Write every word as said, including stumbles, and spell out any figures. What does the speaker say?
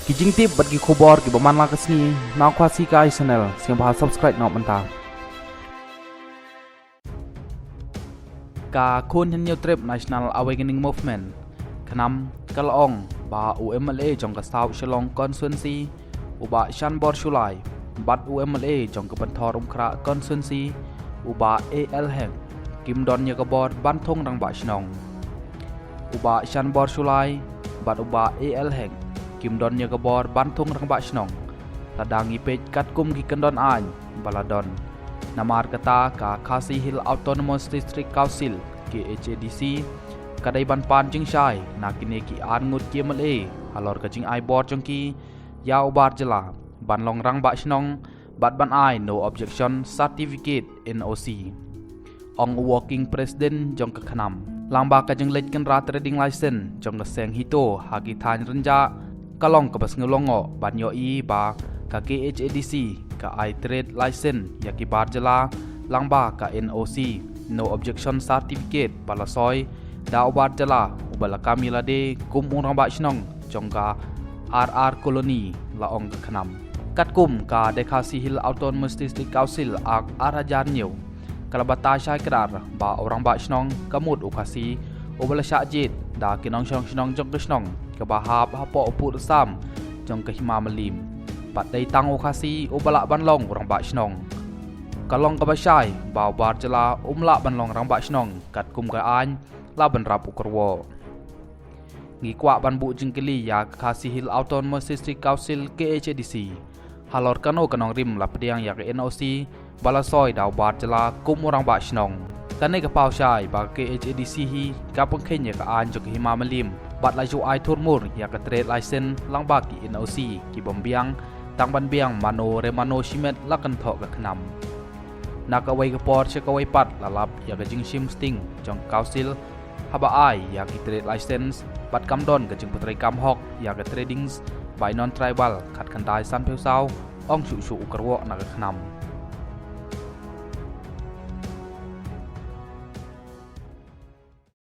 Ki jingtip bad ki khubor kiba man la ka sngi na Khasi Kai Channel, sngewbha subscribe noh mynta. Ka Khun Hynñiewtrep National Awakening Movement, KHNAM, ka la ong ba u MLA jong ka South Shillong Constituency, u Bah Shanbor Shullai, bad u MLA jong ka Pynthorumkhrah Constituency, u Bah A L Hek, kim don ïa ka bor ban thung rangbah shnong. U Bah Shanbor Shullai bad u Bah A L Hek kim don ïa ka bor ban thung rangbah shnong, lada ngi peit katkum ki kyndon aiñ ba la don. Namar kata ka Khasi Hills Autonomous District Council, KHADC, ka dei ban pan jingshai na kine ki ar ngut ki MLA halor ka jingai bor jong ki ïa u bar jylla ban long rangbah shnong bad ban ai no objection certificate, NOC. Ong u Working President jong ka KHNAM, lyngba ka jingleit kynrad trading license jong ka seng HITO ha ki thaiñ Rynjah, ka long kaba sngewlyngngoh ban ïohi ba ka KHADC ka ai trade license ïa ki bar jylla lyngba ka NOC, no objection certificate, ba la soi da u bar jylla uba la kam ïalade kum u rangbah shnong jong ka R R Colony, la ong ka KHNAM. Katkum ka The Khasi Hills Autonomous District Council Act ar hajar hynñiew, ka la batai shai kdar ba u rangbah shnong ka mut u Khasi uba la shah jied da ki nongshong shnong jong ka shnong kaba hap hapoh u pud u sam jong ka Hima Mylliem. Bad dei tang u Khasi uba lah ban long u rangbah shnong. Ka long kaba shai ba u bar jylla um lah ban long rangbah shnong katkum ka aiñ la bynrap u kyrwoh. Ngi kwah ban buh jingkylli ïa ka Khasi Hills Autonomous District Council, KHADC, halor kano ka nongrim la pdiang ïa ka NOC ba la soi da u bar jylla kum u rangbah shnong. Kane ka paw shai ba ka KHADC hi ka pynkheiñ ïa ka aiñ jong ka Hima Mylliem bad la ju ai thurmur ïa ka trade license lyngba ki NOC ki bym biang, tang ban biang mano re mano shimet, la kynthoh ka KHNAM. Na kawei ka por sha kawei pat la lap ïa ka jingshim sting jong ka Council haba ai ïa ki trade license bad kam don ka jingpyntreikam hok ïa ka tradings by non-tribal khatkhyndai sanphew saw, ong shuh shuh u kyrwoh na ka KHNAM.